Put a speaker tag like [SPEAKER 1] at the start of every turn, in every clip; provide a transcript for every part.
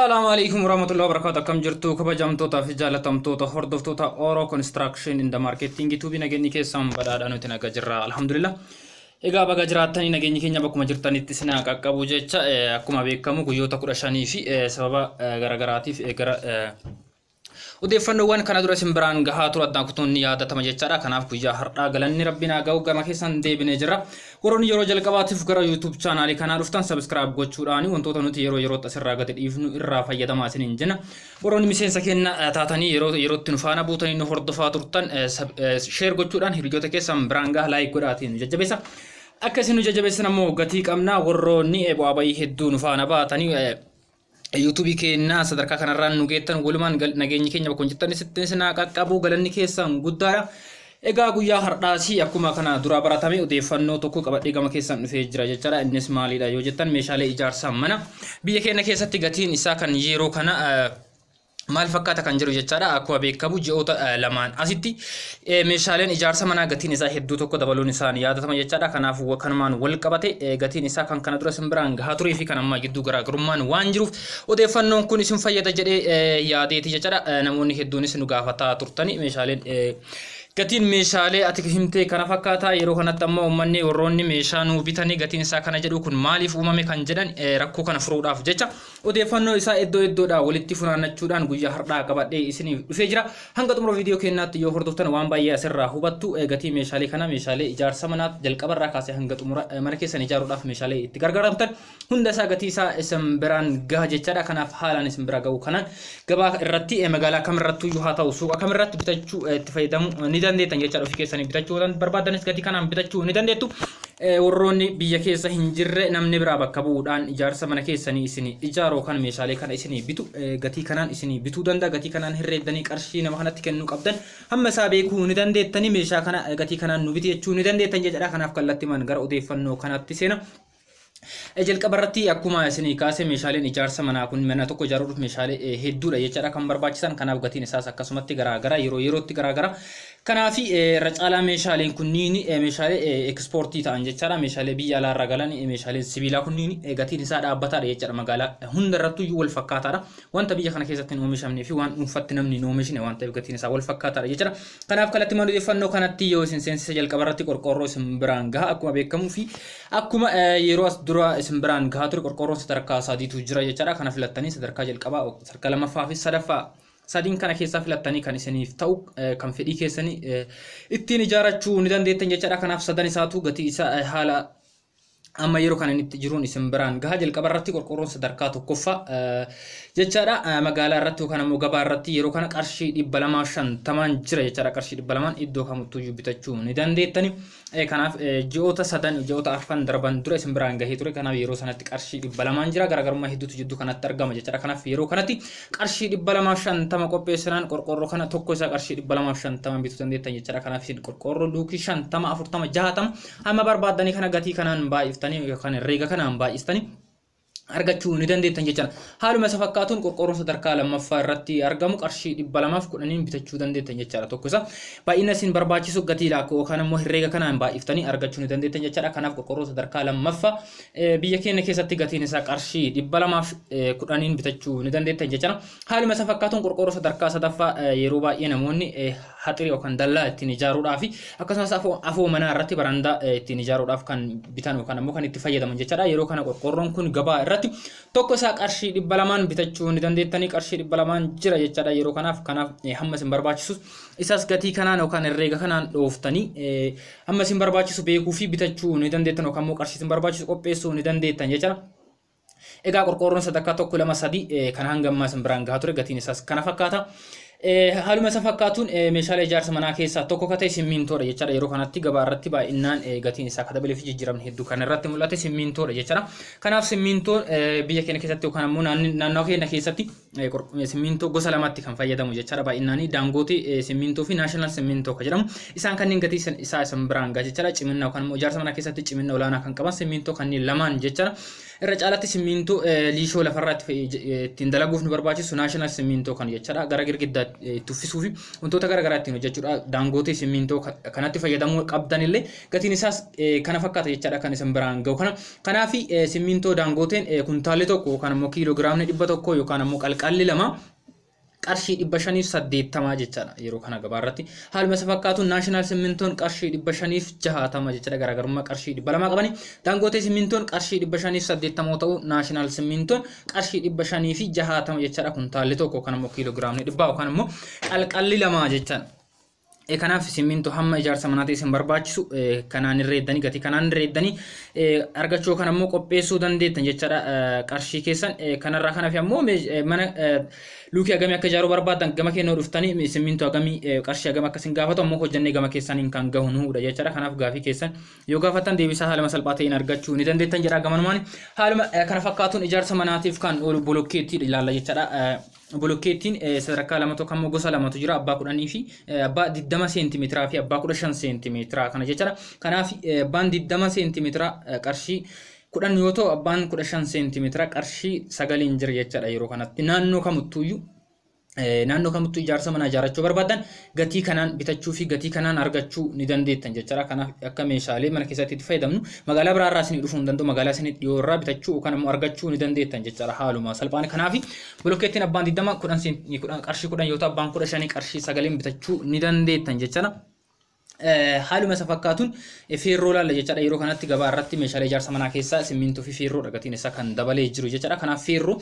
[SPEAKER 1] Assalaamu alaikum warahmatullahi wabarakatuh. Akkam jirtu kabajamtoota fi jaalatamtoota hordoftoota Oro Construction in the Marketing YouTube, nageenyi keessan badhaadha, nuti naga jirra, alhamdulillah. Egaa baga jiraattanii, nageenyi keenya bakkuma jirtanitti isin haa qaqqabu jecha, akkuma beekamu guyyoota 15 fi sababa garaagaraatiif gara odeeffannoowwan kana dura isin biraan gahaa ture addaan kutuun ni yaadatama jechaadha. Kanaaf guyyaa har'aa galanni Rabbiin haa ga'u, gama keessan deebinee jirra. Warroonni yeroo jalqabaatiif gara YouTube chaanaalii kanaa dhuftan subscribe gochuudhaan wantoota nuti yeroo yerootti asirraa gadi dhiifnu irraa fayyadamaa isiniin jenna. Warroonni miseensa keenya taatanii yeroo yerootti nu faana buutanii nu hordofaa turtan share gochuudhaan hiriyoota keessan biraan gahaa, like godhaatiin nu jajjabeessa. Akka isin nu jajjabeessan ammoo gatii qabna. Warroonni bu'aa bayii hedduu nu faana baatanii yuutuubii keenyaa sadarkaa kanarraan nu geettan, walumaan nageenyi keenya bakka jirtan isin haa qaqqabu, galanni keessan guddaadha. Egaa guyyaa har'aas akkuma kana dura baratame odeeffannoo tokko qabadhee gama keessan dhufee jira jechaadha. Innis maalidha yoo jettan, meeshaalee ijaarsaa mana biyya keenya keessatti gatiin isaa kan yeroo kana maal fakkaata kan jiru jechaadha. Akkuma beekamu ji'oota lamaan asitti meeshaaleen ijaarsa manaa gatiin isaa hedduu tokko dabaluun isaanii yaadatama jechaadha. Kanaaf kanumaan wal qabate gatiin isaa kan kana dura isin biraan gahaa turee fi kan ammaa gidduu garaagarummaan waan jiruuf odeeffannoon kun isin fayyada jedhee yaadeeti jechaadha. Namoonni hedduunis nu gaafataa turtani, meeshaaleen gatiin meeshaalee ati himtee kana fakkaata, yeroo kanatti ammoo uummanni warroonni meeshaa nuu bitanii gatiin isaa kana jedhu kun maaliif uumame kan jedhan, rakkoo kana furuudhaaf jecha odeeffannoo isaa iddoo iddoodhaa walitti funaannachuudhaan guyyaa har'aa qabadhee isiniif dhufee jira. Hanga xumura viidiyoo keenyaatti yoo hordoftan waan baay'ee asirraa hubattu. Gatii meeshaalee kana, meeshaalee ijaarsa manaa jalqabarraa kaasee hanga xumura mana keessan ijaaruudhaaf meeshaalee itti gargaaramtan hunda isaa gatii isaa isin biraan gaha jechaadha. Kanaaf haalaan isin bira gahu kanaan gabaa irratti, magaalaa kamirrattuyyuu haa ta'u, suuqa kamirratti bitachuu itti fayyadamuu ni dandeettan jechaadha. Ofii keessanii bitachuu barbaadanis gatii kanaan bitachuu ni dandeettu. Warroonni biyya keessa hin jirre namni biraa bakka bu'uudhaan ijaarsa mana keessanii isin ijaaru kan meeshaalee kana isinii bitu gatii kanaan isinii bituu danda'a. Gatii kanaan herreeddanii qarshii nama kanatti kennuu qabdan hamma isaa beekuu ni dandeettanii, meeshaa kana gatii kanaan nu biti jechuu ni dandeettan jechaadha. Kanaaf kallattiimaan gara odeeffannoo kanatti seena. Jalqaba irratti akkuma isinii kaase meeshaaleen ijaarsa manaa kun mana tokko ijaaruudhaaf meeshaalee hedduudha jechaadha kan barbaachisan. Kanaaf gatiin isaas akkasumatti garaagara, yeroo yerootti garaagara. Kanaaf irra caalaa meeshaaleen kunniin meeshaalee ekspoortii ta'an jechaadha. Meeshaalee biyya alaarraa galan, meeshaaleen sibiilaa kunniin gatiin isaa dhaabbataadha jechaadha. Magaalaa hunda irrattuyyuu wal fakkaataadha. Wanta biyya kana keessatti hin oomishamnee fi waan dhuunfatti namni hin oomishne waan ta'eef gatiin isaa wal fakkaataadha jechaadha. Kanaaf kallattii odeeffannoo kanatti yoo isin seensisa, jalqaba irratti qorqoorroo isin biraan gaha. Akkuma beekamuu fi akkuma yeroo as dura isin biraan gahaa ture, qorqoorroon sadarkaa sadiitu jira jechaadha. Kana filattanii sadarkaa jalqabaa, sadarkaa lammaffaa fi sadaffaa, sadiin kana keessaa filattanii kan isiniif ta'u, kan fedhii keessanii ittiin ijaarachuu ni dandeettan jechaadha. Kanaaf sadan isaatu gatii isaa haala amma yeroo kana inni jiruun isin biraan gaha. Jalqaba irratti qorqoorroon sadarkaa tokkoffaa jechaadha. Magaalaa irratti yookaan ammoo gabaa irratti yeroo kana qarshii 250n jira jechaadha. Qarshii 200n iddoo kamittuyyuu bitachuu ni dandeettani. Kanaaf ji'oota sadan, ji'oota arfan darban dura isin biraan gahee ture. Kanaaf yeroo sanatti qarshii 200n jira. Garaagarummaa hedduutu jidduu kanatti argama jechaadha. Kanaaf yeroo kanatti qarshii 250 qopheessinaan qorqoorroo kana tokko isaa qarshii 250 bituu dandeettan jechaadha. Kanaaf isin qorqoorroo luukii 50, 40, 60 hamma barbaaddanii kana gatii kanaan baay'iftanii yookaan herreega kanaan baay'istanii argachuu ni dandeettan jechaadha. Haaluma isa fakkaatuun qorqoorroon sadarkaa lammaffaa irratti argamu qarshii 210n bitachuu dandeettan jechaadha. Tokko isa baay'ina isin barbaachisu gatii yookaan immoo herreega kanaan baay'iftanii argachuu ni dandeettan jechaadha. Kanaaf qorqoorroo sadarkaa lammaffaa biyya keenya keessatti gatiin isaa qarshii 210n bitachuu ni dandeettan jechaadha. Haaluma isa fakkaatuun qorqoorroo sadarkaa sadaffaa yeroo baay'ee namoonni haxirii yookaan dallaa ittiin ijaaruudhaaf, akkasumas afoo manaa irratti barandaa ittiin ijaaruudhaaf kan bitan yookaan ammoo kan itti fayyadaman jechaadha. Yeroo kana qorqoorroon kun gabaa irratti tokko isaa qarshii 200n bitachuu ni dandeettanii, qarshii 200n jira jechaadha yeroo kanaaf. Kanaaf hamma isin barbaachisu isaas gatii kanaan yookaan herreega kanaan dhooftanii hamma isin barbaachisu beekuu fi bitachuu ni dandeettan yookaan immoo qarshii isin barbaachisu qopheessuu ni dandeettan jechaadha. Egaa qorqoorroon sadarkaa tokko, lama, sadii kan hanga ammaa isin biraan gahaa ture gatiin isaas kana fakkaata. Haaluma isa fakkaatuun meeshaalee ijaarsa manaa keessaa tokko ka ta'e simmiintoodha jechaadha. Yeroo kanatti gabaa irratti baay'inaan gatiin isaa akka dabalee fi jijjiiramni hedduu kan irratti mul'ate simmiintoodha jechaadha. Kanaaf simmiintoon biyya keenya keessatti yookaan ammoo naannoo keenya keessatti simmiintoo gosa lamatti kan fayyadamu jechaadha. Baay'inaan Daangootee simmiintoo fi National simmiintoo kan jedhamu. Isaan kanneen gatii isaa isin biraan gaha jechaadha. Cimina yookaan immoo ijaarsa manaa keessatti cimina olaanaa kan qaban simmiintoo kanneen lamaan jechaadha. Irra caalatti simmintoo liishoo lafarraa ittiin dalaguuf nu barbaachisu National simmintoo kana jechaadha. Gara girgiddaa itti uffisuu fi wantoota gara garaa ittiin hojjechuudha. Daangootee simmintoo kanatti fayyadamuu qabdan illee gatiin isaas kana fakkaata jechaadha kan isin biraan gahu kana. Kanaaf simmintoo Daangooteen kuntaalli 1 yookaan immoo kiiloogiraamni 100 yookaan immoo qalqalli 2 qarshii 580 jechaadha yeroo kana gabaarratti. Haaluma isa fakkaatuun National simmintoon qarshii 560 jechaadha, garaagarummaa qarshii 200 qabani. Daangootee simmintoon qarshii 580 ta'u, National simmintoon qarshii 560 jechaadha kuntaalli 1 yookaan immoo kiiloogiraamni 100 yookaan immoo qalqalli 2 jechaadha. Kanaaf simmintoo hamma ijaarsa manaatti isin barbaachisu kanaan irreeddanii, gatii kanaan irreeddanii argachuu yookaan ammoo qopheessuu dandeettan jechaadha qarshii keessan. Kanarraa kanaaf ammoo mana luukii hagamii akka ijaaruu barbaadan gama kennuu dhuftanii simmintoo hagamii qarshii hagam akka isin gaafatu ammoo hojjannee gama keessaniin kan gahu nuudha jechaadha. Kanaaf gaafii keessan yoo gaafattan deebisaa haaluma salphaa ta'een argachuu ni dandeettan jedha gamanumaan. Haaluma kana fakkaatuun ijaarsa manaatiif kan oolu bolokkeettii ilaalla jechaadha. Bolokkeettiin sadarkaa lamatu yookaan immoo gosa lamatu jira, abbaa 10 fi abbaa 20 seentimeetiraa fi abbaa 15 seentimeetiraa kana jechaadha. Kanaaf abbaan 20 seentimeetiraa qarshii 10 yoo ta'u, abbaan 15 seentimeetiraa qarshii 9 jira jechaadha yeroo kanatti. Naannoo kamittuu ijaarsa manaa ijaarrachuu barbaadan gatii kanaan bitachuu fi gatii kanaan argachuu ni dandeettan jechaadha. Kanaaf akka meeshaalee mana keessatti itti fayyadamnu magaalaa biraarraa isinii dhufuu hin danda'u, magaalaa isinii dhiyoo irraa bitachuu yookaan immoo argachuu ni dandeettan jechaadha haaluma salphaan. Kanaaf bolokkeettiin abbaan 20 10 qarshii 10 yoo ta'u, abbaan 15 qarshii 9 bitachuu ni dandeettan jechaadha. Haaluma isa fakkaatuun feerroo laalla jechaadha. Yeroo kanatti gabaa irratti meeshaalee ijaarsa manaa keessaa simmintoo fi feerroodha gatiin isaa kan dabalee jiru jechaadha. Kanaaf feerroo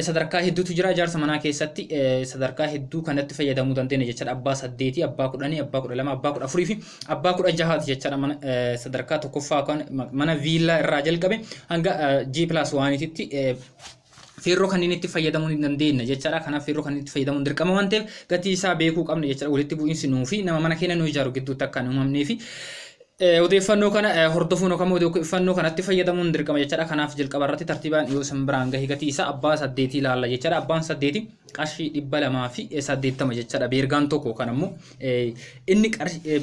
[SPEAKER 1] sadarkaa hedduutu jira ijaarsa manaa keessatti, sadarkaa hedduu kanatti fayyadamuu dandeenya jechaadha. Abbaa 8, abbaa 10, abbaa 12, abbaa 14 fi abbaa 16ti jechaadha. Mana sadarkaa tokkoffaa kan mana viillaa irraa jalqabe hanga G+1tti feerroo kanneen itti fayyadamuu ni dandeenya jechaadha. Kanaaf feerroo kanneen itti fayyadamuun dirqama waan ta'eef gatii isaa beekuu qabna jechaadha. Walitti bu'iinsi nuu fi nama mana keenya nu ijaaru gidduutti akka hin uumamnee fi odeeffannoo kana hordofuun yookaan odeeffannoo kanatti fayyadamuun dirqama jechaadha. Kanaaf jalqaba irratti tartiibaan yoo isin biraan gahe gatii isaa abbaa 8 ilaalla jechaadha. Abbaan 8 qarshii 280 jechaadha. Beergaan tokko kan ammoo inni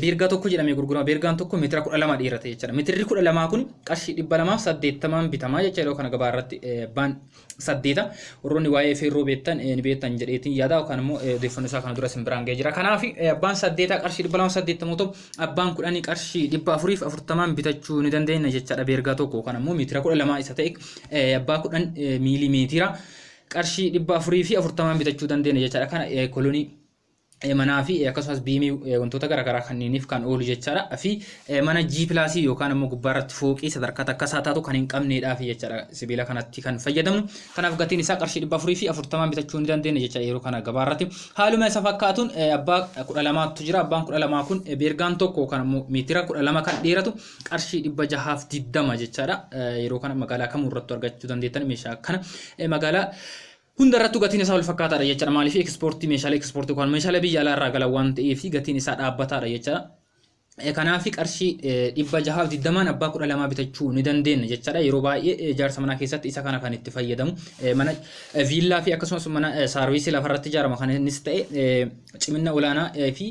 [SPEAKER 1] beergaa tokko jedhamee gurgurama. Beergaan tokko meetira 12 dheerata jechaadha. Meetirri 12 kun qarshii 280n bitamaa jecha yeroo kana gabaa irratti abbaan 8. Warroonni waa'ee feerroo beektan ni beektan jedheetiin yaada, yookaan immoo odeeffannoo isaa kana dura isin biraan gahee jira. Kanaaf abbaan 8 qarshii 280 ta'u, abbaan 10 qarshii 440n bitachuu ni dandeenya jechaadha. Beergaa tokko yookaan ammoo meetira 12 isa ta'e abbaa 10 miilimeetira qarshii 440n bitachuu dandeenya jechaadha. Kana kolonii manaa fi akkasumas beamii wantoota garaagaraa kanneeniif kan oolu jechaadha. Fi mana G plusii yookaan immoo gubbaarratti fooqii sadarkaa takka taatu kan hin qabneedhaaf jechaadha sibiila kanatti kan fayyadamnu. Kanaaf gatiin isaa qarshii 440n bitachuu ni dandeenya jechaadha yeroo kana gabaarratti. Haaluma isa fakkaatuun abbaa 12tu jira. Abbaan 12 kun beergaan tokko yookaan immoo meetira 12 kan dheeratu qarshii 620 jechaadha. Yeroo kana magaalaa kamuu irrattuu argachuu dandeettan meeshaa kana, magaalaa hunda irrattuu gatiin isaa wal fakkaataadha jechaadha. Maaliif ekspoortii, meeshaalee ekspoortii yookaan meeshaalee biyya alaa irraa galan waan ta'eef gatiin isaa dhaabbataadha jechaadha. Kanaaf qarshii 620n abbaa 12 bitachuu ni dandeenya jechaadha. Yeroo baay'ee ijaarsa manaa keessatti isa kana kan itti fayyadamu. Mana viillaa fi akkasumas mana saarviisii lafarratti ijaarama kan innis ta'e cimina olaanaa fi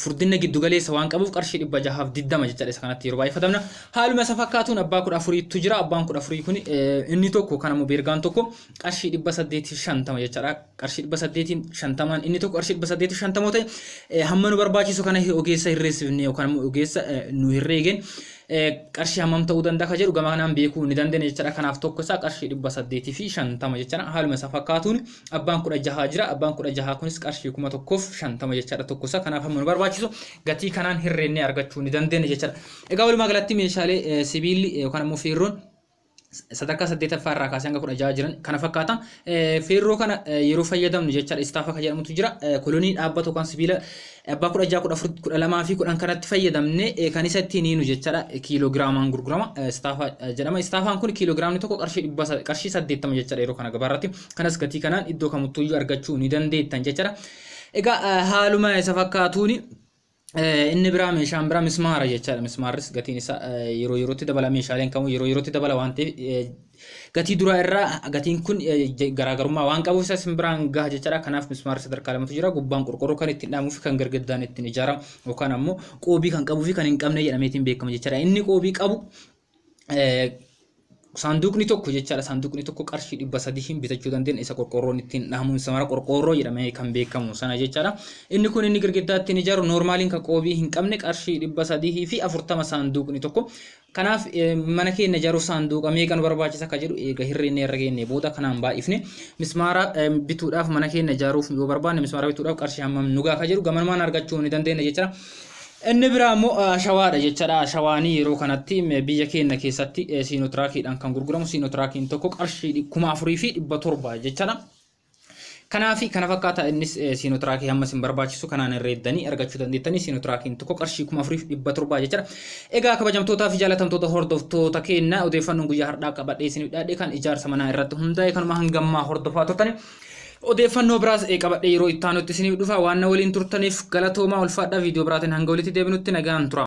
[SPEAKER 1] furdina giddugaleessa waan qabuuf qarshii 620 jechaadha isa kanatti yeroo baay'ee fayyadamna. Haaluma isa fakkaatuun abbaa 14tu jira. Abbaan 14 kun inni tokko kan ammoo beergaan tokko qarshii 850 jechaadha. Qarshii 850n inni tokko qarshii 850 ta'e, hamma nu barbaachisu kana ogeessa hirreessifne yookaan immoo ogeessa nu herreegeen qarshii hammam ta'uu danda'a ka jedhu gama kanaan beekuu ni dandeenya jechaadha. Kanaaf tokko isaa qarshii 850 jechaadha. Haaluma isa fakkaatuun abbaan 16 jira. Abbaan 16 kunis qarshii 1050 jechaadha tokko isaa. Kanaaf hamma nu barbaachisu gatii kanaan herreennee argachuu ni dandeenya jechaadha. Egaa walumaa galatti meeshaalee sibiilli yookaan immoo feerroon sadarkaa saddeetaffaa irraa kaasee hanga 16 jiran kana fakkaata. Feerroo kana yeroo fayyadamnu jechaadha istaafa kan jedhamutu jira. Kolonii dhaabbatu yookaan sibiila abbaa 16, 14, 12 fi 10 kanatti fayyadamne kan isa ittiin hiinu jechaadha. Kiiloogiraamaan gurgurama. Istaafa jedhama. Istaafaan kun kiiloogiraamni tokko qarshii 80 jechaadha yeroo kana gabaarratti. Kanas gatii kanaan iddoo kamittuyyuu argachuu ni dandeettan jechaadha. Egaa haaluma isa fakkaatuuni inni biraa meeshaan biraa mismaara jechaadha. Mismaarris gatiin isaa yeroo yerootti dabala, meeshaaleen kamuu yeroo yerootti dabala waan ta'eef gatii duraa irraa gatiin kun garaagarummaa waan qabuuf isa biraan gaha jechaadha. Kanaaf mismaarri sadarkaa lamatu jira. Gubbaan qorqorroo kan ittiin dhahamuu fi kan gargaddaan ittiin ijaaramu yookaan ammoo qoobii kan qabuu fi kan hin qabne jedhameetiin beekama jechaadha. Inni qoobii qabu Saanduqni tokko jechaadha. Saanduqni tokko qarshii 300 bitachuu dandeenya. Isa qorqoorroon ittiin dhahamu samara qorqoorroo jedhamee kan beekamu sana jechaadha. Inni kun inni girgiddaa ittiin ijaaru noormaaliin kan qoobii hin qabne qarshii 340 saanduqni tokko. Kanaaf mana keenya ijaaruuf saanduqa meeqa nu barbaachisa akka jedhu eega hirreen irra geenye booda kanaan baay'ifne mismaara bituudhaaf, mana keenya ijaaruuf yoo barbaanne mismaara bituudhaaf qarshii hammam nu gaha akka jedhu gamanumaan argachuu ni dandeenya jechaadha. Inni biraa immoo ashawaadha jechaadha. Ashawaanii yeroo kanatti biyya keenya keessatti siinotiraakiidhaan kan gurguramu, siinotiraakiin tokko qarshii 4700 jechaadha. Kanaaf kana fakkaata. Innis siinootiraakii hamma isin barbaachisu kanaan herreeddanii argachuu dandeettanii, siinotiraakiin tokko qarshii 4700 jechaadha. Egaa kabajamtootaa fi jaalatamtoota hordoftoota keenya, odeeffannoon guyyaa har'aa qabadhee isiniif dhiyaadhe kan ijaarsa manaa irratti hundaa'e kanuma hangammaa hordofaa turtani. Odeeffannoo biraas qabadhee yeroo itti aanutti isiniif dhufa. Waan na waliin turtaniif galatoomaa, ulfaadhaa. Viidiyoo biraatiin hanga walitti deebinutti nagaan tura.